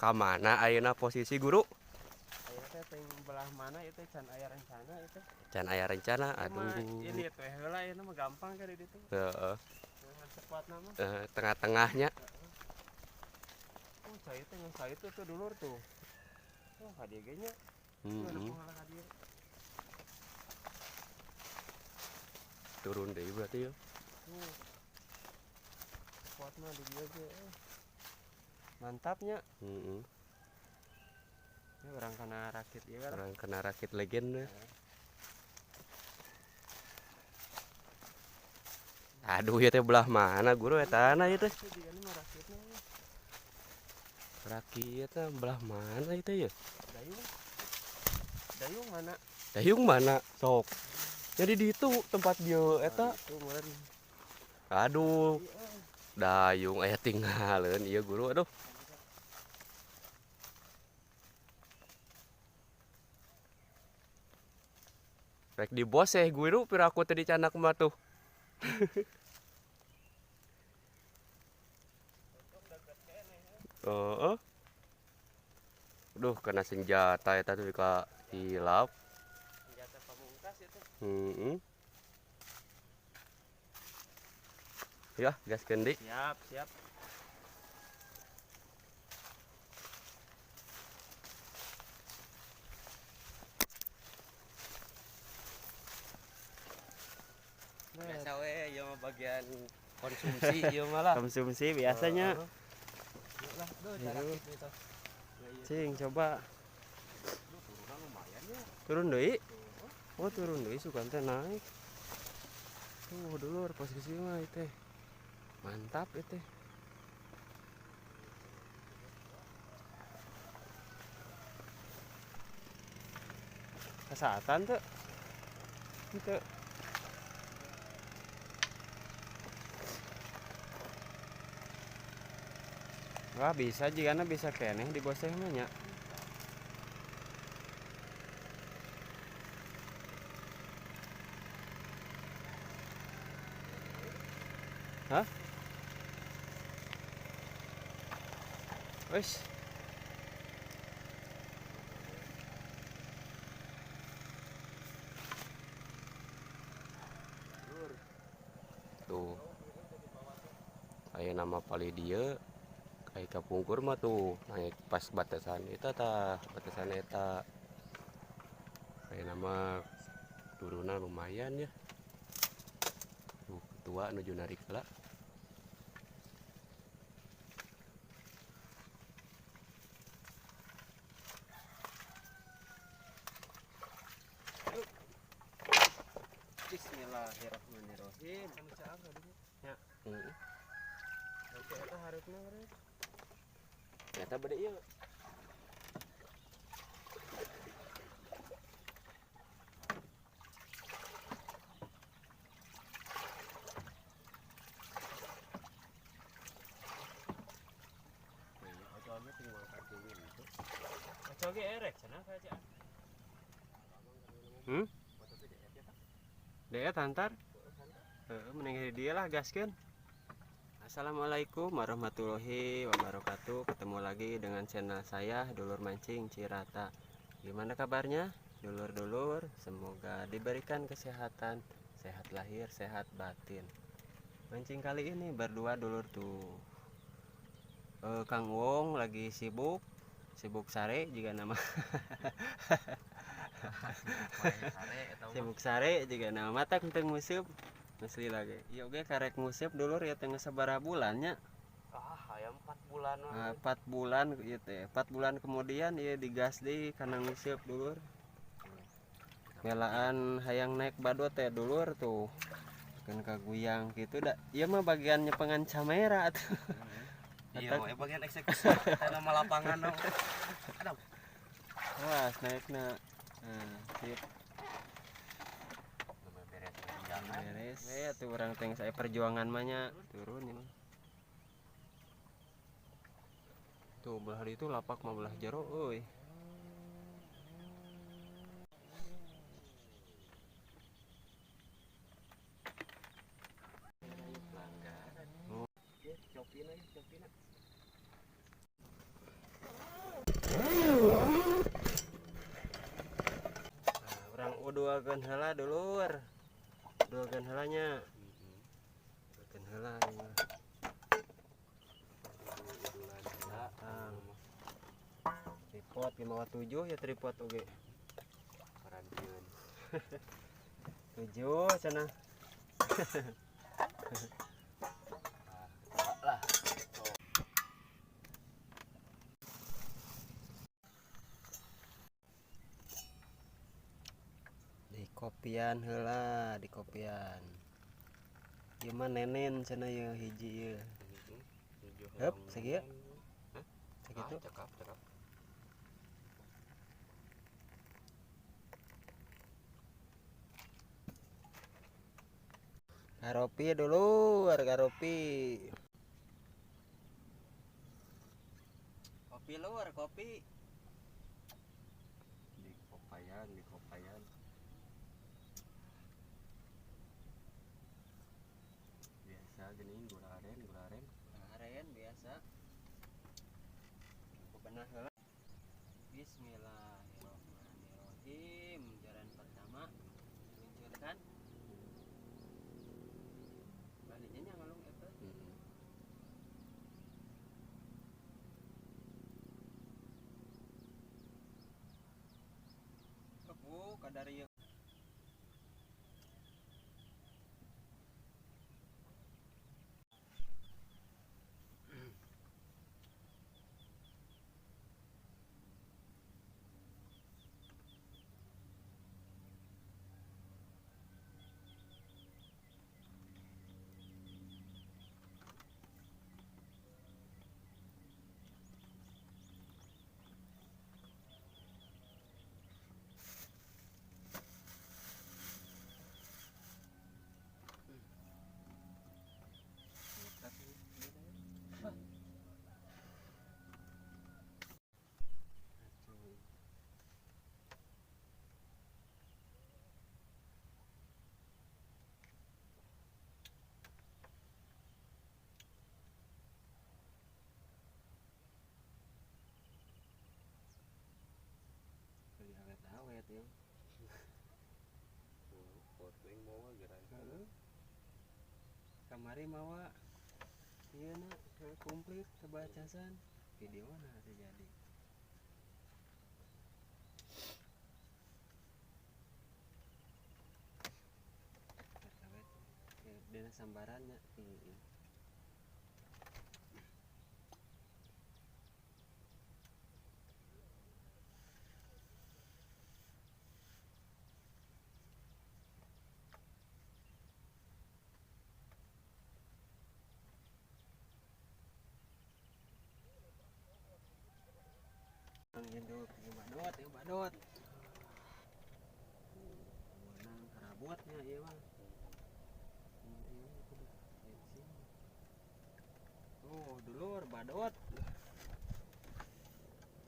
Ka mana ayeuna posisi, Guru? Ayeuna teh teuing belah mana itu, can aya rencana itu. Can aya rencana, Cuma aduh. ini teh heula, ayeuna mah gampang kan di ditu. Dengan sekuatna mah. Tengah-tengahnya. Oh, cai teh ngan cai tuh dulur tuh. Oh, ka dieu ge nya. Ka dieu. Turun deui berarti ya. Tuh. Kuat mah di dieu ge. Mantapnya. Ini urang kana rakit ieu lah. Urang kena rakit legend. Aduh, ya teh belah mana, Guru, eta na ieu teh? Itu juga mah rakitna ya. Rakit teh belah mana itu ya? Dayung. Dayung mana? Dayung mana? Sok. Jadi di itu tempat dia eta. Oh, itu meureun. Aduh. Dayung aya tinggalin ieu, Guru, aduh. Rek di boseh, Guru, piraku teh dicanak mah tuh. Heeh. Duh, kena senjata eta tuh ka hilap. Senjata pamungkas itu. Heeh. Ya, gaskeun deui. Siap, siap. Biasa we ieu mah bagian konsumsi ieu mah lah. Konsumsi biasanya. Heeh. Lah, duh, Aduh. itu. Cing, coba Turunan lumayan ya. Turun deui. Oh, turun deui, sugan teh naik. Tuh, dulur, posisi mah itu. Mantap itu. Kesehatan tuh. Itu. Wah, bisa jika bisa keneh di boseh mah nya. Hah? Wis. Tuh. Aya nama palih dieu kayak kapungkur mah tuh naik pas batasan eta tah, batasan eta. Aya nama turunan lumayan ya. Tuh, ketua nuju narik heula. Bismillahirrahmanirrahim. Ya. Heeh. Nanti eta hareupna beureum. Eta bade ieu. Ojo ge erek cenah ka aja. Hmm? Deet antar. Heeh, mending di dieu lah, gaskeun. Assalamualaikum warahmatullahi wabarakatuh. Ketemu lagi dengan channel saya, Dulur Mancing Cirata. Gimana kabarnya dulur-dulur? Semoga diberikan kesehatan, sehat lahir, sehat batin. Mancing kali ini berdua dulur tuh. Kang Wong lagi sibuk, sibuk sare juga nama. Sibuk sare juga nama mata teu nguseup. Asli lagi. Iya oke, karek nguseup dulur ya, tengah sabaraha bulannya. Ah, aya 4 bulan mah. Nah, 4 bulan ieu teh. 4 bulan kemudian ieu digas deui kana nguseup dulur. Melaan hayang naik badut teh dulur tuh. Kan kaguyang gitu dah. Ieu mah bagian nyepengan kamera atuh. Iya, we bagian eksekusi eta nama lapangan dong. Aduh. Awas naikna. Nah, sip. Beres perjuangan. Beres. We atuh urang teh saya perjuangan mah nya turun ieu mah. Tuh belah itu lapak mah belah jero euy. Pelanggaran. Oh. Ya, copina ya, copina. Nah, urang uduakeun heula dulur. Uduakeun heula nya. Uduakeun heula ieu mah. Datang. Tripod 5 7 ya tripod oge. Parantieun. 7 cenah. Lah. Di kopian heula, di kopian. Ieu mah nenen cenah ieu hiji ieu. Heup, sakieu? Hah? Sakitu. Ah, cekap, cekap. Karopi dulu, karopi. Kopi luar, kopi. Di kopayan, di kopayan. Biasa geuning gula aren, gula aren. Aren biasa. Bebenah heula. Bismillahirrahmanirrahim. Jalan pertama diluncurkan. Baliknya nya ngalung eta. Bu, kadar ieu. Awet-awet ya. Poteng mawa geura. Heeh. Kamari mawa ieu na komplit kebacasan video na terjadi. Awet dina sambarannya. Heeh. Induk badot, ieu badot. Menang karabotnya ieu mah. Oh, dulur badot.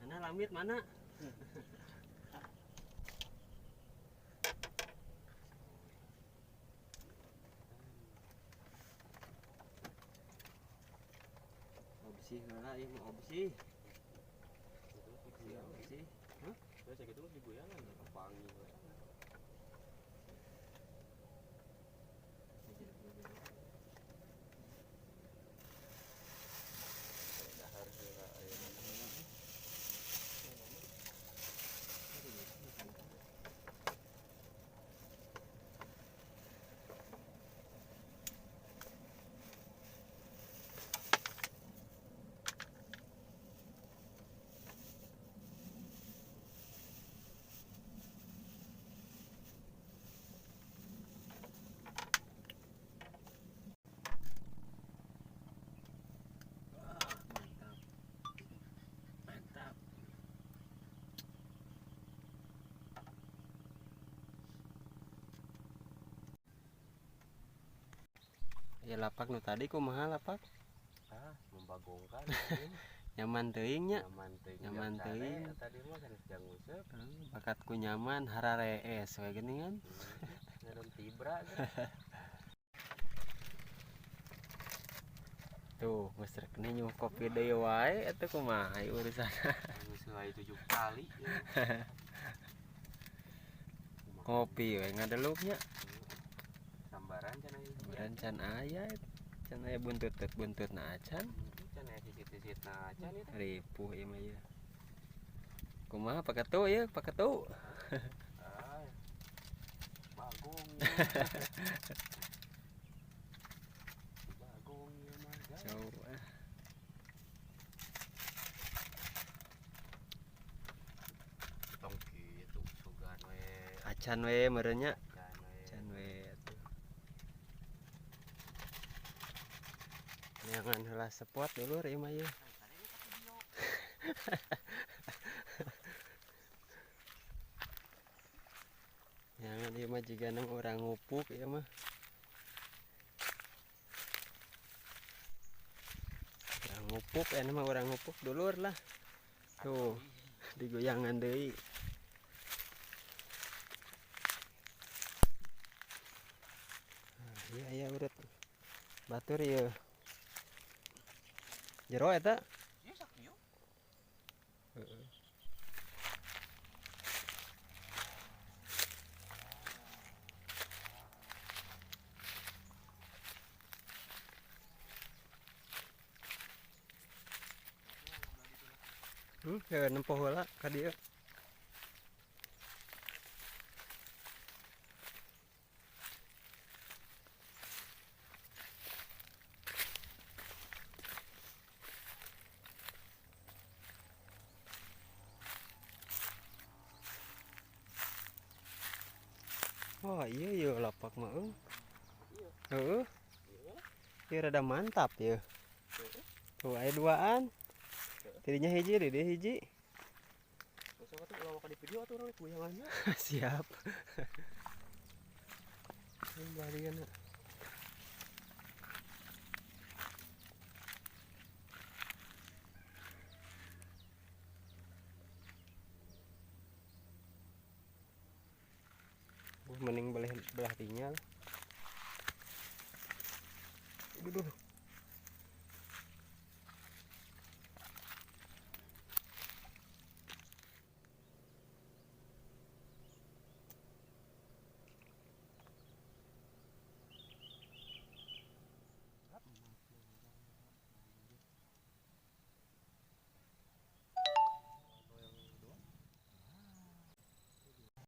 Mana lamit mana? Obsi heula ieu mah obsi. Obsi. Hah? Biasa gitu mah digoyangan panggil we. Dahar heula ayeuna. Mantap. Mantap. Ya lapak nu tadi kumaha lapak? Ah, membagongkan. Nyaman teuing nya. Nyaman teuing. Nyaman teuing. Tadi mah kan jang useup. Bakatku nyaman hararees we geuning kan. Ngaran tibra. Tuh, geus rek nyuh kopi deui wae atuh kumaha urusan. Geus wae 7 kali. Kopi we ngadeluknya. Sambaran can aya. Sambaran can aya. Can aya buntut-buntutna acan. Can aya sisit-sisitna acan ieu teh. Ripuh ieu mah ieu. Kumaha paketu ieu, paketu. Bagong. Bagong ieu mah. Coba. Tong kitu sugan we. Acan we meureun nya. Acan we. Acan we atuh. Jangan heula spot dulur ieu mah ieu. Jangan ieu mah jigana urang ngupuk ieu mah. Urang ngupuk ieu mah urang ngupuk dulur lah. Tuh, digoyangan deui. Nah, iya iya urut. Batur ieu. Jero eta? Ieu sakieu. Heeh. Ya nempoh heula ka dieu. Wah, iya iya lapak mah euy. Heeh. Ieu rada mantap ya. Tuh aya duaan. Tidinya hiji, di dieu hiji. Sok atuh ulah waka di video atuh urang goyangannya. Siap. Ini balian. Mending belah dinya lah. Aduh, duh.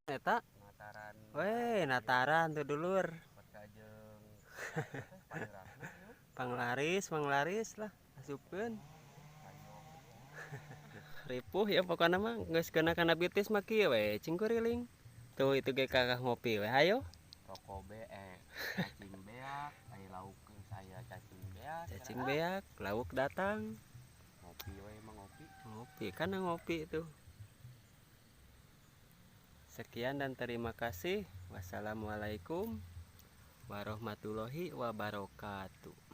Eta? Nataran. Weh, nataran tuh dulur. Panglaris, panglaris lah, asupkeun. Ripuh ya pokokna mah geus kena kana bitis mah kieu we, cingkuriling. Tuh itu ge kakak ngopi we, hayo. Rokok be, cacing beak, aya lauk saya cacing beak. Cacing beak, lauk datang. Ngopi we emang ngopi. Ngopi, kan ngopi tuh. Sekian dan terima kasih. Wassalamualaikum warahmatullahi wabarakatuh.